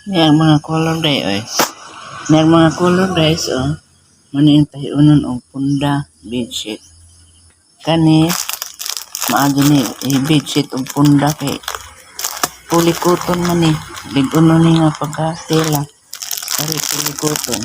May ang mga color day oy. May ang mga color guys, oh. Muna yung tahiunon og punda bedsheet. Kani maadto ni i-bedsheet og punda kay pulikuton man ni. Lig-uno ni nga pagka tela. Kari pulikuton.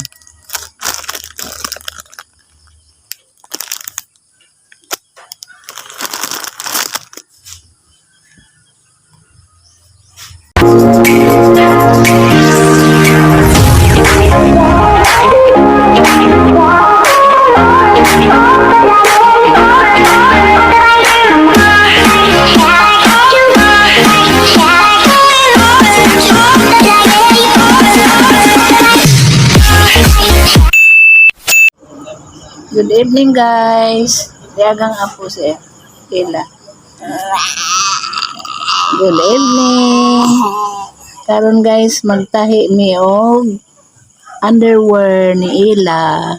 Good evening, guys. Yagang apo si Ella. Good evening. Karon guys, magtahi mi og underwear ni Ella.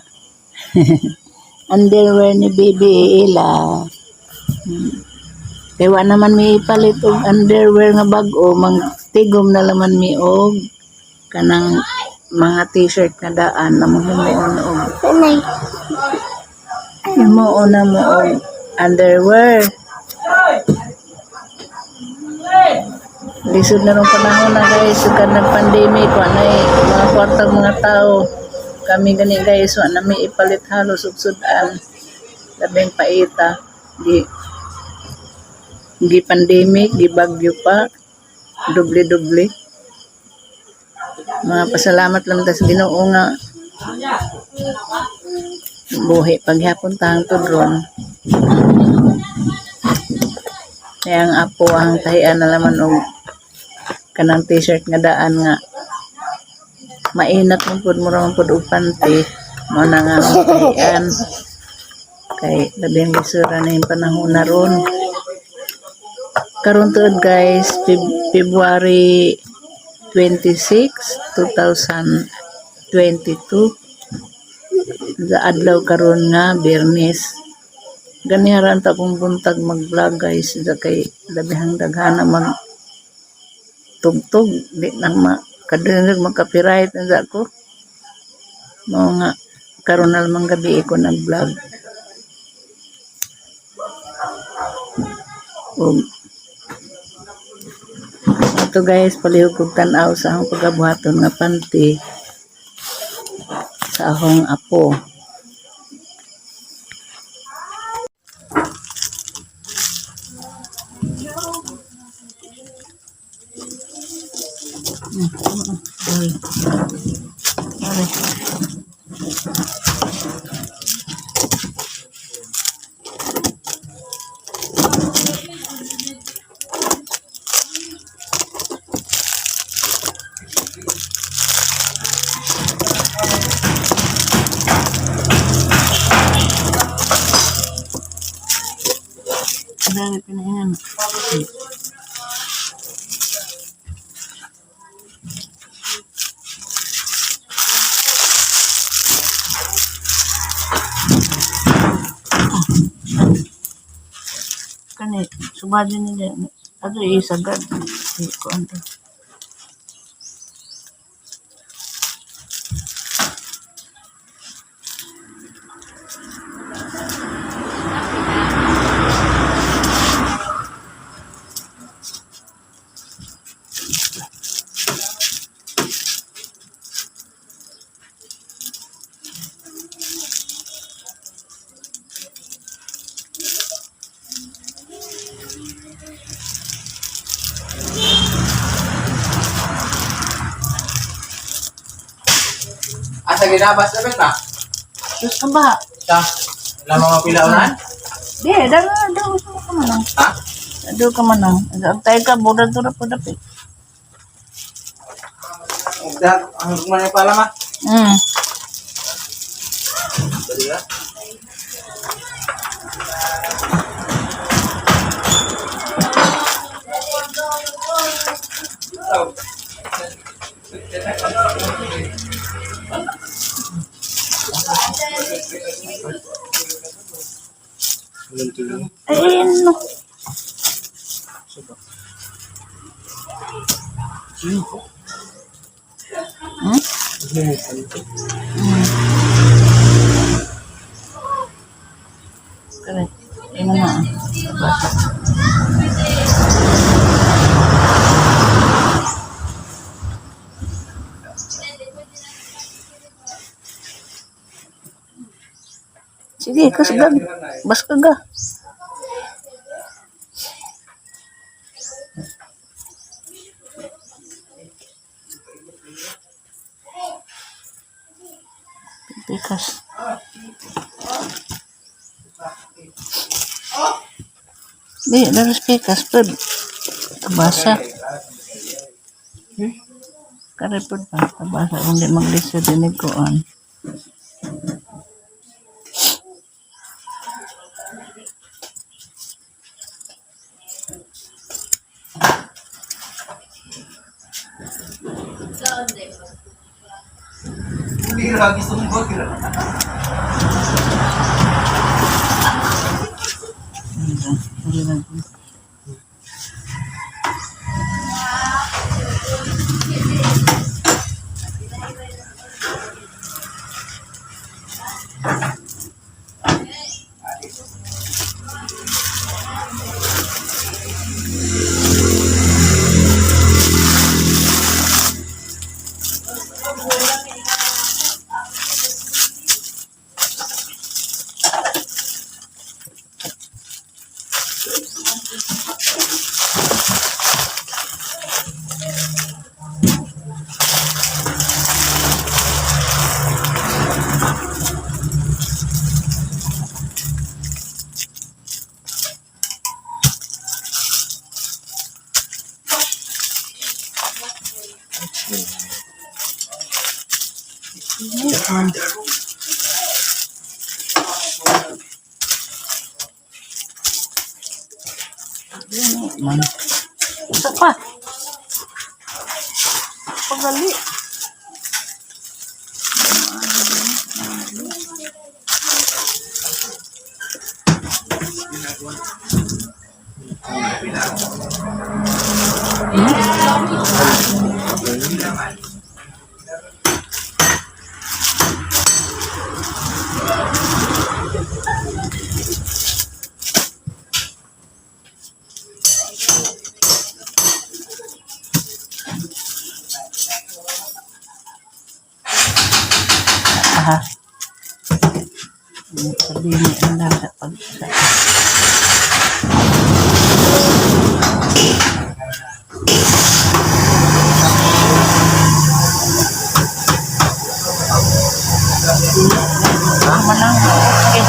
Underwear ni baby Ella. Kay wa naman mi ipalit og underwear nga bag-o, magtigom na laman mi og kanang mga t-shirt nga daan na mahimuon og himuon na mo og underwear. Lisod na rong panahon na guys, sukad nag-pandemic, wa na mga kwarta mga tao. Kami gani guys, wa na may ipalit halos og sudan. Labing paita. Gi gi pandemic, gi bagyo pa. Doble-doble. Mga pasalamat lang ta sa Ginoo nga buhi paghapon ta hangtod ron. Kaya ang apo ang tahian na laman og kanang t-shirt nga daan nga mainat man pud, mura man pud og panty mo na nga ang tahian kay labing lisura na yung panahon na ron karon tuod guys. February 26, 2022 sa adlaw karon nga Biyernes. Ganiharan ta kong buntag mag-vlog guys sa kay labihang daghana mag tugtog, di na ma kadungog, mag-copyright na ko. Mao nga karon na lamang gabi ko nag-vlog. Ug ato guys, palihog kog tan-aw sa akong pagabuhaton nga panty sa akong apo. Sorry. Sorry. Dami pinahingan. Kani, subadi nila. Ato isagad. Di ko anto. Asa ginabas na ba? Diyos ka ba? Sa wala mga pilaunan? Di, dalo, dalo ka man lang. Ha? Dalo ka man lang. Antay ka, buda dura po dapit. Ugda, ang man pala ma. Dali ka. Ay, no. Hmm? Correct. Imo na ah. Basa. Sige, kasgag. Baskag ah. Pikas. Di, daras pikas pud. Tabasa. Kare pud pa. Tabasa kung di maglisod dinig koon. Hindi lagi sumbag. Ano lang. Man. Isa pa. Pagali. Aha. Sabihin niya ang lasa pag sa. Tama lang. Okay.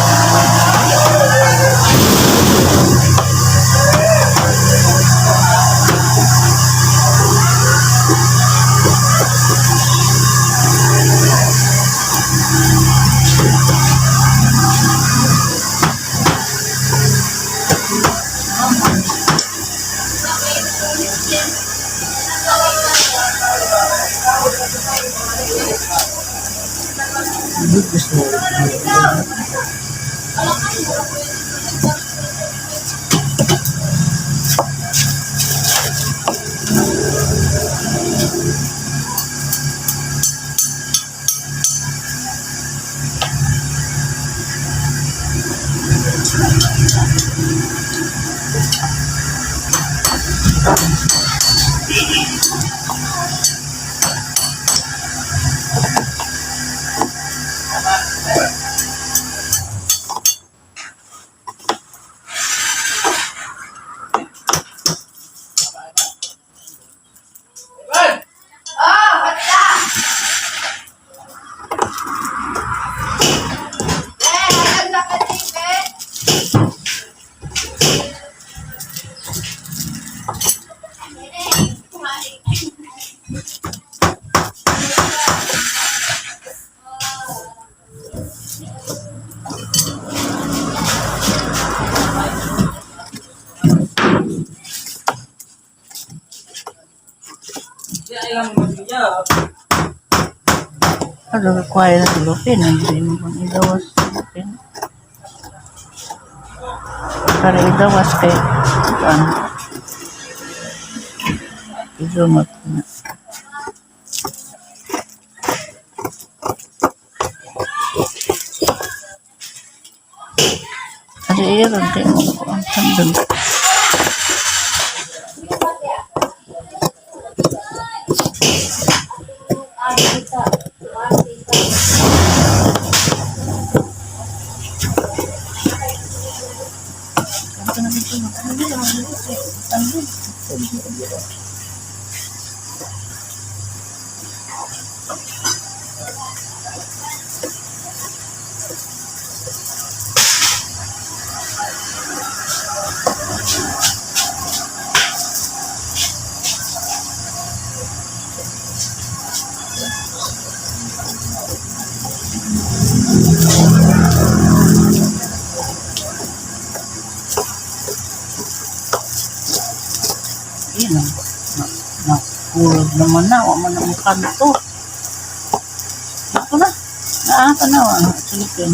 Ano, require na tulupin. Hindi mo kung igawas tulupin. Para igawas kay ano. Izumot na. Iya ron kay mo ang tandon. Iya na na nakulog naman na wa man ang kanto. Ako na. Naa pa na wa silipin.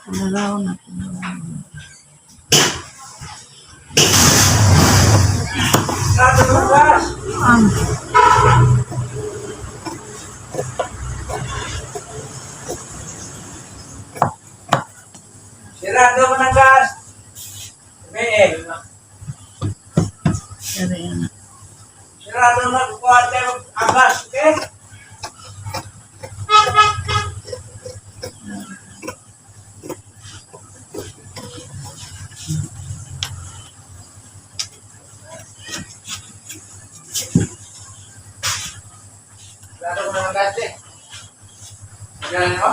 Naraw na. Sirado mo ng gas. May Pero yan. Sirado na kukuha tayo ang gas, okay? Sirado mo ng gas, eh. Ganun mo?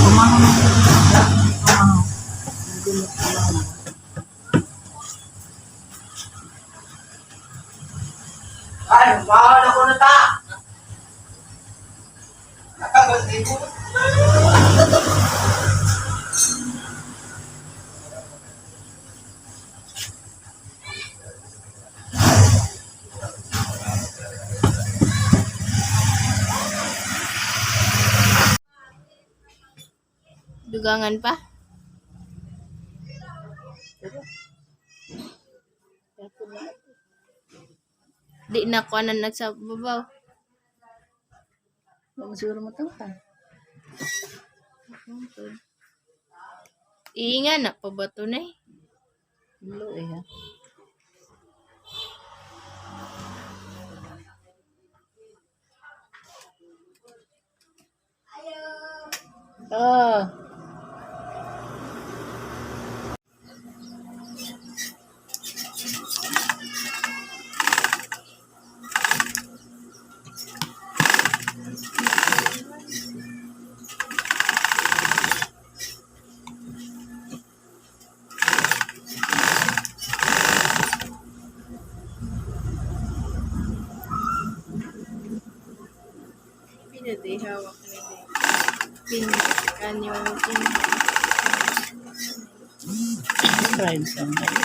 Kumaho na. Kumaho. Ay, bawal ako na ta. Nakagod ko. Dugangan pa? Di na ko na nagsababaw. Huwag mo siguro matangkad. Iinga na pa ba to na eh? Hello eh ha. Ah. Pinatay hawak na din. Pin, kanyo, pin. Fried somebody.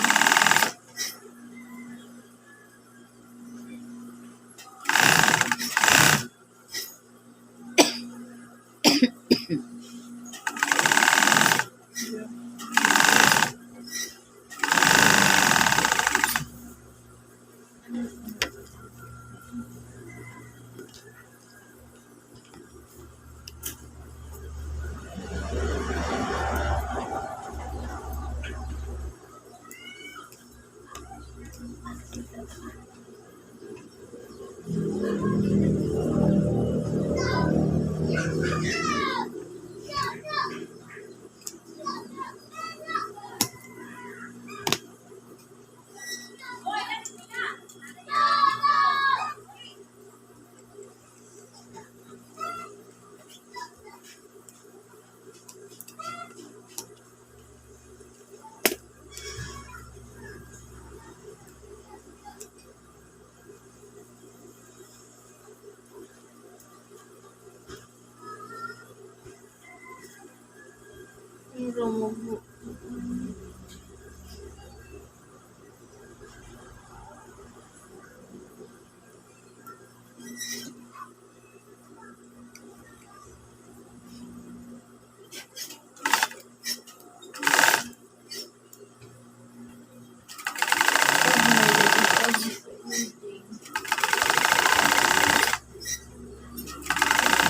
Pero mo.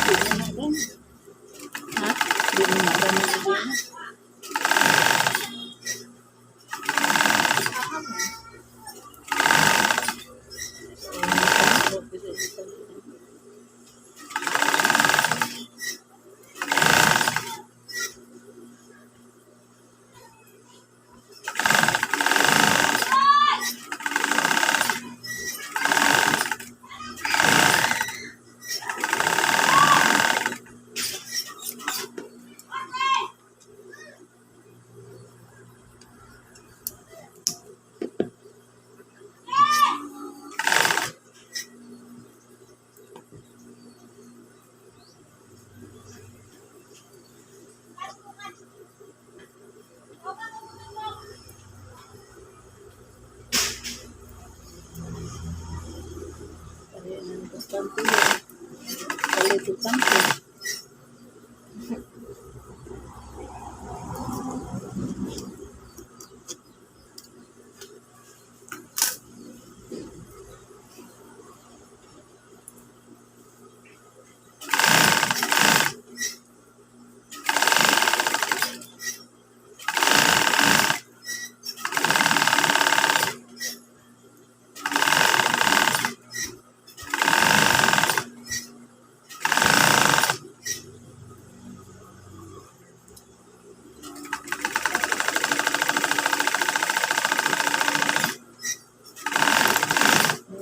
Di mo na rin. Ha? Di mo na rin. Di mo. Kaya nang bastante yun. Palit utang ko.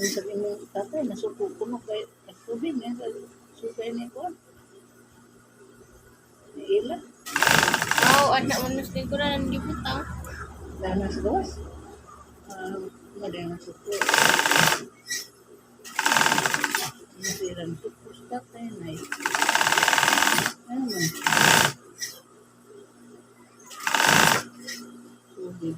Ang sabi mo, tatay, nasuko ko mo kay tubig niya. Sukay ni ko. Ni ila. Aw, anak manus ni ko na nandibutang. Dahil nasa gawas. Ah, madayang suko. Nasirang suko sa tatay na ano man. Tubig.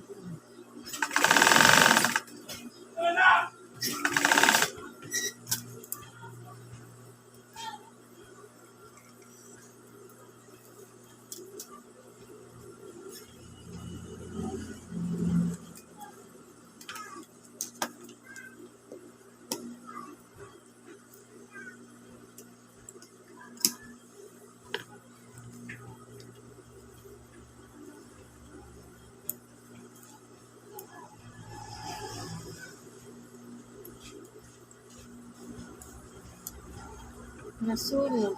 Nasunog.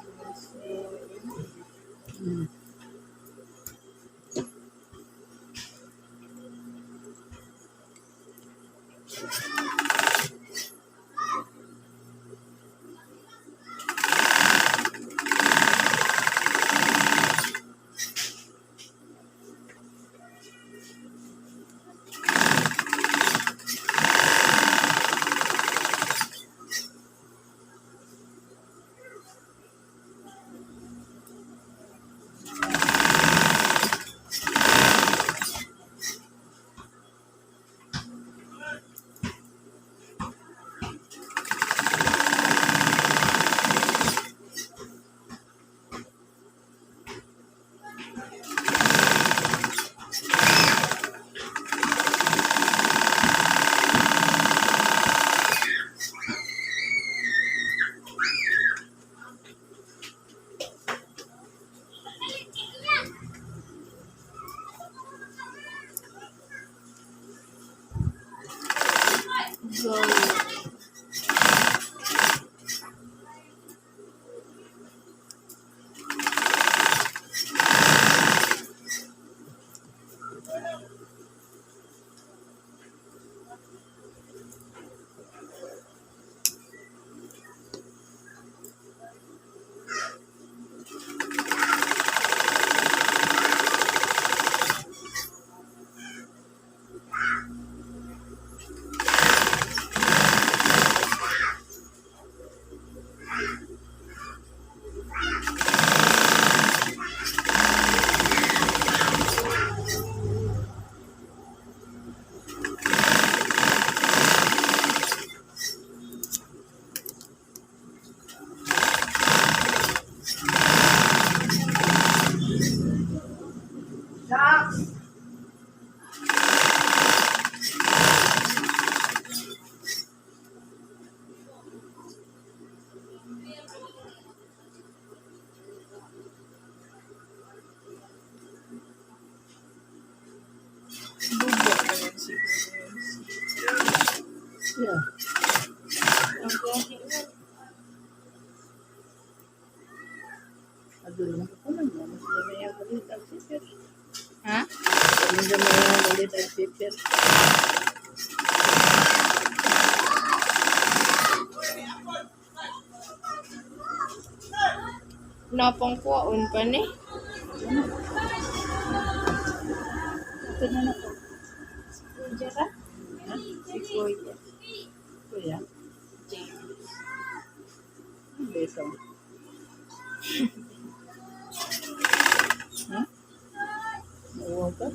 Go. Shucks! Bubo na lang siguro yun. Yeah. Ang gahi na. Adulong ko na mo. Mas dami yung galit ang zipper. Ha? Mas dami yung galit ang zipper. Napang kuwaon pa ni. Ito na na ko. Si Kuya ra? Ha? Si Kuya. Kuya. James. Ang beso. Ha? Nauwaw ka?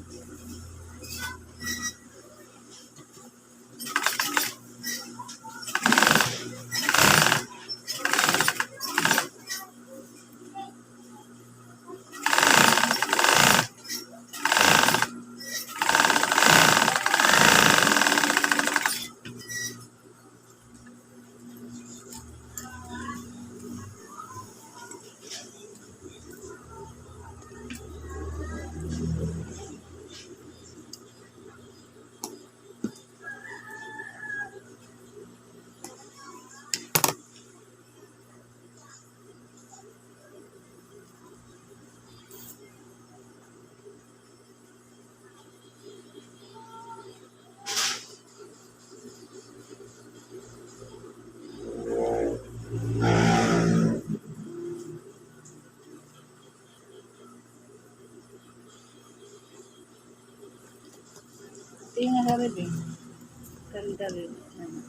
Tingnan ka rin eh. Kari-kari. Ano?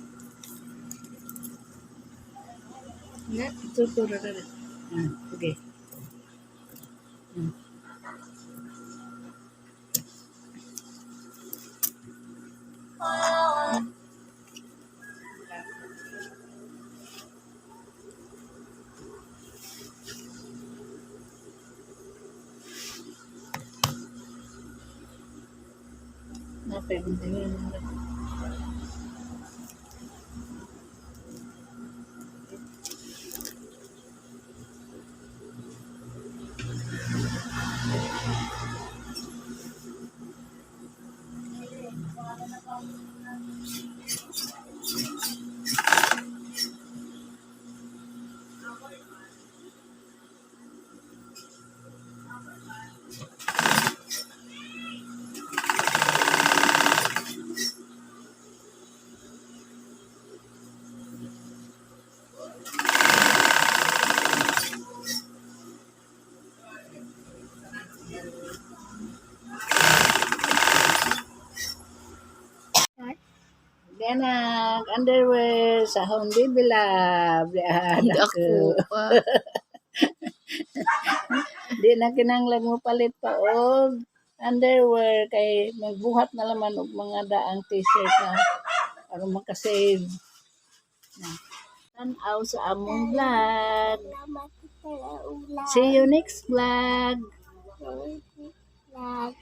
Na? Tuturo ka rin. Ah, okay. Napay, tingin mo na. Ganag, underwear sa Home Baby Lab. Yan, Hindi ako pa. Di na kinanglan mo palit pa og underwear kay magbuhat na laman og mga daang t-shirt na aron makasave. Na. Tan-aw sa among vlog. See you next vlog. Vlog.